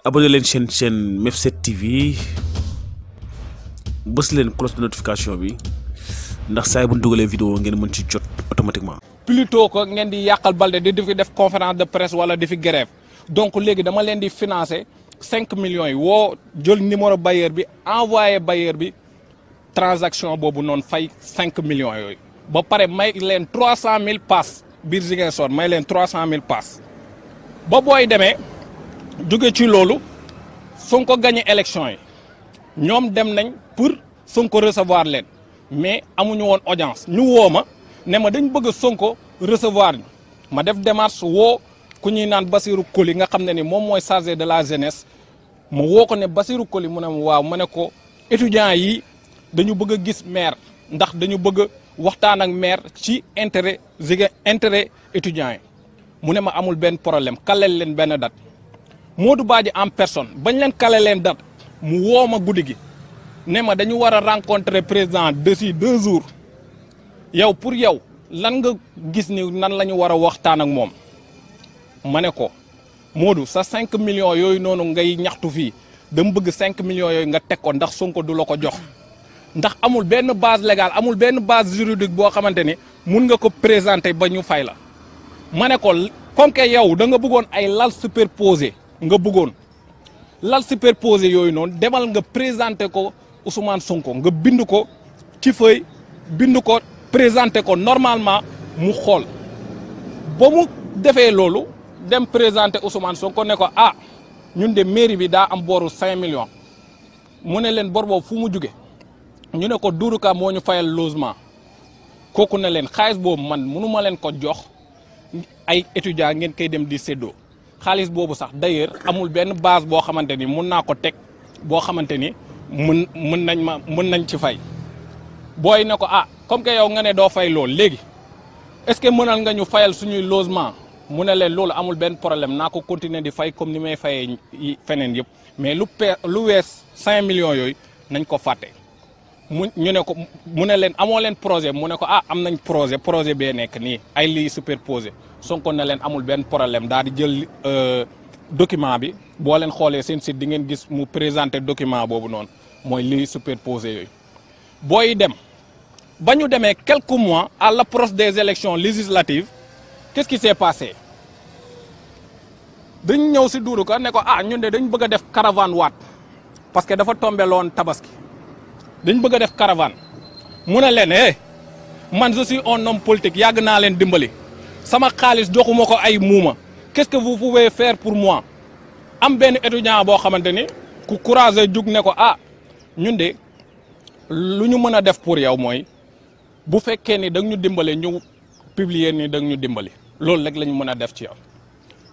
abonné leen chaîne MEF7 TV bës leen cloche de notification bi ndax saa bu ñu dugalee vidéo ngeen mën ci jot automatiquement. plutôt que ngeen di yàqal Balde di fi def conférence de presse wala di fi grève donc léegi dama leen di financer 5 millions yi woo jël numéro bailleur bi envoyé bailleur bi transaction boobu noonu fay 5 millions yooyu ba pare may leen 300 000 passes biir Ziguinchor may leen 300 000 passes ba booy demee jóge ci loolu Sonko gagné élection yi ñoom dem nañ pour Sonko recevoir leen mais amuñu woon audience ñu woo ma ne ma dañ bëgg Sonko recevoir ñu ma def démarche woo ku ñuy naan Bassirou Koli nga xam ne ni moom mooy chargé de la jeunesse ma woo ko ne Bassirou Koli mu ne ma waaw ma ne ko étudiants yi dañu bëgg a gis maire ndax dañu bëgg a waxtaan ak maire ci intérêt étudiants yi mu ne ma amul benn problème kaleel leen benn date Modou Badji en personne bañ leen kale leen date mu woo ma guddi gi ne ma dañu war a rencontrer président d'ici 2 jours yow pour yow lan nga gis ni nan la ñu war a waxtaan ak moom ma ne ko Modou sa 5 millions yooyu noonu ngay ñaxtu fii dama bëgg 5 millions yooyu nga teg ko ndax Sonko du la ko jox ndax amul benn base légale amul benn base juridique boo xamante ni mun nga ko présenter ba ñu fay la ma ne ko comme que yow da nga bëggoon ay lal superposé nga bëggoon lal superposé yooyu noonu demal nga présenter ko Ousmane Sonko nga bind ko ci feuille bind ko présenter ko normalement mu xool ba mu defee loolu dem présenter Ousmane Sonko ne ko ah ñun de mairie bi daa am booru 5 millions mu ne leen bor boobu fu mu jóge ñu ne ko Doudou Ka moo ñu fayal logement kooku ne leen xaalis boobu man mënu ma leen ko jox ay étudiants ngeen koy dem di séddoo xaalis boobu sax d'ailleurs amul benn base boo xamante ni mun naa ko teg boo xamante ni mën nañ ci fay booy ne ko ah comme que yow nga ne doo fay loolu léegi est-ce que mënal nga ñu fayal suñuy logement mu ne leen loolu amul benn problème naa ko continuer di fay comme ni may fayee feneen yëpp mais lu wees 5 millions yooyu nañ ko fàtte ñu ne ko mu ne leen amoo leen projet mu ne ko ah am nañ projet bee nekk nii ay lii superposé Sonko ne leen amul benn problème daal di jël document bi boo leen xoolee seen site di ngeen gis mu présenter document boobu noonu mooy lii superposé yooyu booy dem ba ñu demee quelques mois à l'approche des élections législatives qu'est-ce qui s'est passé dañ ñëw si Doudou Ka ne ko ah ñun de dañ bëgg a def caravane waat parce que dafa tombé loon tabaski dañ bëgg a def caravane mu ne leen man je suis un homme politique yàgg naa leen dimbali sama xaalis joxuma ko ay muuma qu'est-ce que vous pouvez faire pour moi am benn étudiant boo xamante ni ku courageux jug ne ko ah ñun de lu ñu mën a def pour yow mooy bu fekkee ni da ñu dimbale ñu publier ni da ñu dimbali loolu rek la ñu mën a def ci yow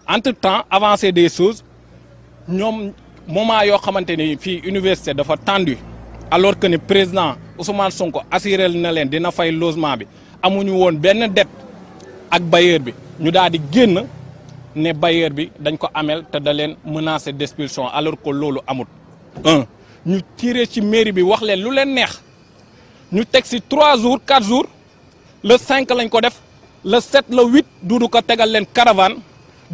entre temps avancée des choses ñoom moment yoo xamante ni fii université dafa tendu alors que ni président Ousmane Sonko assuré na leen dina fay logement bi amuñu woon benn dette ak bailleur bi ñu daal di génn ne bailleur bi dañ ko amel te da leen menacé d'expulsion alors que loolu amut ñu tiré ci mairie bi wax leen lu leen neex ñu teg si 3 jours 4 jours le 5 lañ ko def le 7 le 8 Doudou Ka tegal leen caravane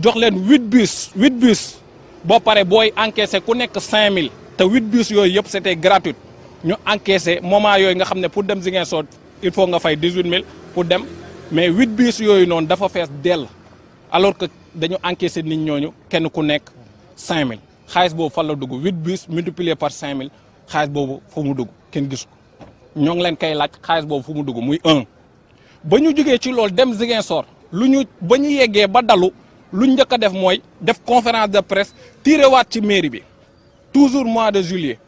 jox leen 8 bus boo pare booy encaissé ku nekk 5000 te 8 bus yooyu yëpp c'était gratuit ñu encaissé moment yooyu nga xam ne pour dem Ziguinchor il faut nga fay 18000 pour dem mais 8 bus yooyu noonu dafa fees dell alors que dañu encaissé nit ñooñu kenn ku nekk 5000 xaalis boobu fan la dugg 8 bus multiplié par 5000 xaalis boobu fu mu dugg kenn gis ko ñoo ngi leen koy laaj xaalis boobu fu mu dugg muy 1. ba ñu jógee ci loolu dem Ziguinchor ba ñu yeggee ba dalu lu njëkk a def mooy def conférence de presse tiré waat ci mairie bi toujours mois de juillet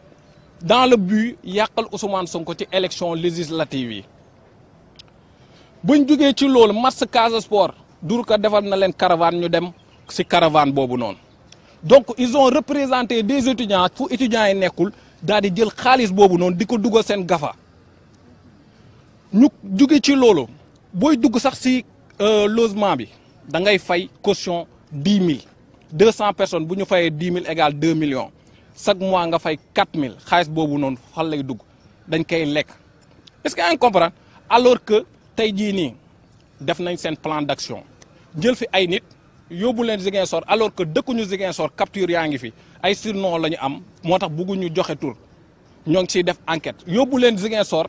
dans le but yàqal Ousmane Sonko ci élection législative yi. buñ jógee ci loolu match Casa Sport Doudou Ka defal na leen caravane ñu dem ci caravane boobu noonu donc ils ont représenté des étudiants fu étudiants yi nekkul daal di jël xaalis boobu noonu di ko dugal seen gafa ñu jóge ci loolu booy dugg sax ci logement bi da ngay fay caution 10 000 200 personnes bu ñu fayee 10 000 égale 2 millions chaque mois nga fay 4 000 xaalis boobu noonu fan lay dugg dañ koy lekk est-ce que yaa comprendre alors que tey jii nii def nañ seen plan d'action jël fi ay nit yóbbu leen Ziguinchor alors que dëkkuñu Ziguinchor capture yaa ngi fi ay surnom la ñu am moo tax bëgguñu joxe tur ñoo ngi ciy def enquête yóbbu leen Ziguinchor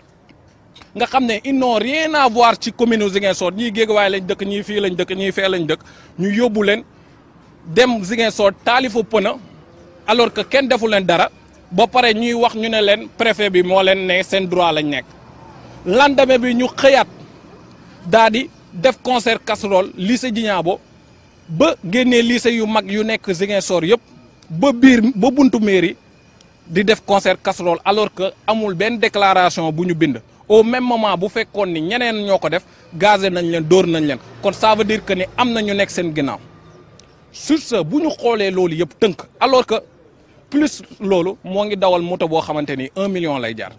nga xam ne ils n'ont rien à voir ci commune Ziguinchor ñii Guédiawaye lañ dëkk ñii fii lañ dëkk ñii fee lañ dëkk ñu yóbbu leen dem Ziguinchor taalifa pëna alors que kenn defu leen dara ba pare ñuy wax ñu ne leen préfet bi moo leen ne seen droit lañ nekk lendemain bi ñu xëyaat daa di def concert casserole lycée Djignabo ba génnee lycée yu mag yu nekk Ziguinchor yëpp ba biir ba buntu mairie di def concert casserole alors que amul benn déclaration bu ñu bind au même moment bu fekkoon ni ñeneen ñoo ko def gazé nañ leen dóor nañ leen kon ça veut dire que ni am na ñu nekk seen ginnaaw sur ce bu ñu xoolee loolu yëpp tënk alors que plus loolu moo ngi dawal moto boo xamante ni 1 million lay jar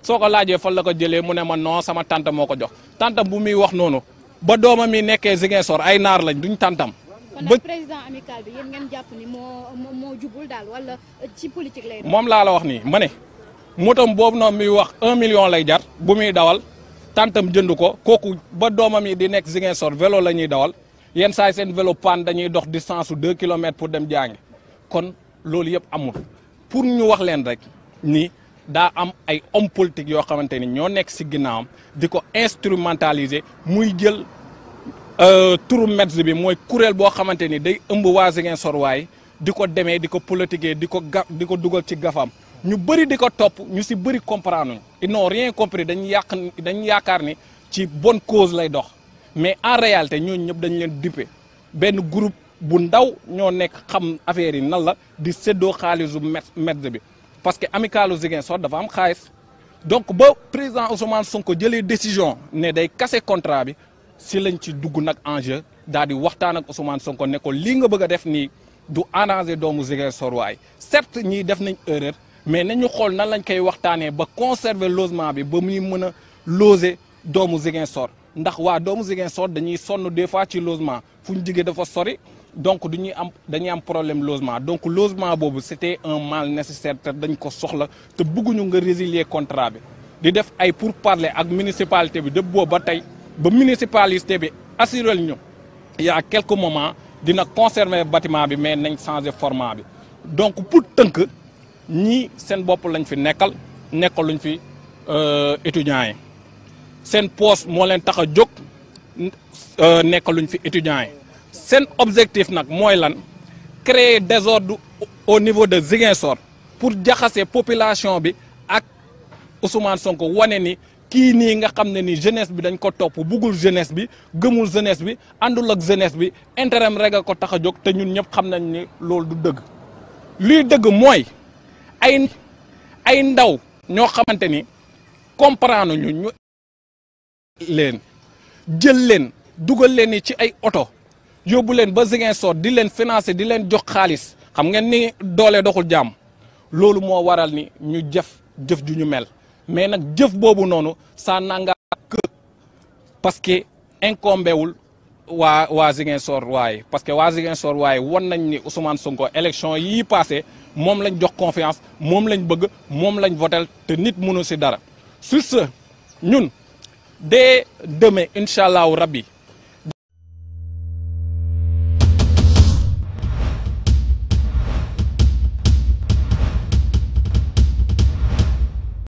soo ko laajee fan la ko jëlee mu ne ma non sama tante moo ko jox tantam bu muy wax noonu ba doomam yi nekkee Ziguinchor ay naar lañ duñ tantam. kon nag président amical bi yéen ngeen jàpp ni moo jubul daal wala ci politique lay doon. moom laa la wax nii ma ne motom boobu noonu muy wax 1 million lay jar bu muy dawal tantam jënd ko kooku ba doomam yi di nekk Ziguinchor vélo la ñuy dawal yenn saa yi seen vélo panne dañuy dox distance su 2 kilomètres pour dem jàngi kon loolu yëpp amul pour ñu wax leen rek ni daa am ay homme politique yoo xamante ni ñoo nekk si ginnaawam di ko instrumentaliser muy jël turu MEDS bi mooy kuréel boo xamante ni day ëmb waa Ziguinchor waay di ko demee di ko politiquer di ko dugal ci gafam ñu bëri di ko topp ñu si bëri comprendre ñu ils n'ont rien compris dañu yaakaar ni ci bonne cause lay dox mais en réalité ñooñu ñëpp dañu leen dupe benn groupe bu ndaw ñoo nekk xam affaire yi nan la di séddoo xaalisu MEDS bi parce que amicalu Ziguinchor dafa am xaalis donc ba président Ousmane Sonko jëlee décision ne day casser contrat bi si lañ ci dugg nag enjeu daal di waxtaan ak Ousmane Sonko ne ko lii nga bëgg a def nii du arranger doomu Ziguinchor waay certes ñii def nañ erreur mais nañu xool nan lañ koy waxtaanee ba conserver logement bi ba muy mën a loger doomu Ziguinchor ndax waa doomu Ziguinchor dañuy sonn des fois ci logement fu ñu jigee dafa sori donc dañuy am problème logement donc logement boobu c'était un mal nécessaire te dañ ko soxla te bëgguñu nga résilier contrat bi di def ay pourparlers ak municipalité bi de boobu ba tey ba municipalité bi assuré ñu il y a quelques moments dina conserver bâtiment bi mais nañ changer format bi donc pour tënk ñii seen bopp lañ fi nekkaluñ fi étudiants yi seen poste moo leen tax a jóg nekkaluñ fi étudiants yi seen objectif nag mooy lan créer désordre au niveau de Ziguinchor pour jaxase population bi ak Ousmane Sonko wane ni kii nii nga xam ne ni jeunesse bi dañ ko topp buggul jeunesse bi gëmul jeunesse bi àndul ak jeunesse bi intérêt rek a ko tax a jóg te ñun ñëpp xam nañ ni loolu du dëgg luy dëgg mooy ay ndaw ñoo xamante ni comprendre ñu leen jël leen dugal leen ni ci ay oto yóbbu leen ba Ziguinchor di leen financer di leen jox xaalis xam ngeen ni doole doxul jàmm loolu moo waral ni ñu jëf ju ñu mel mais nag jëf boobu noonu ça n'engage que parce que incombé wul waa Ziguinchor waaye parce que waa Ziguinchor waaye won nañ ni Ousmane Sonko élection yii passé moom lañ jox confiance moom lañ bëgg moom lañ votel te nit mënu si dara sur ce ñun dès demain incha allahu rabbi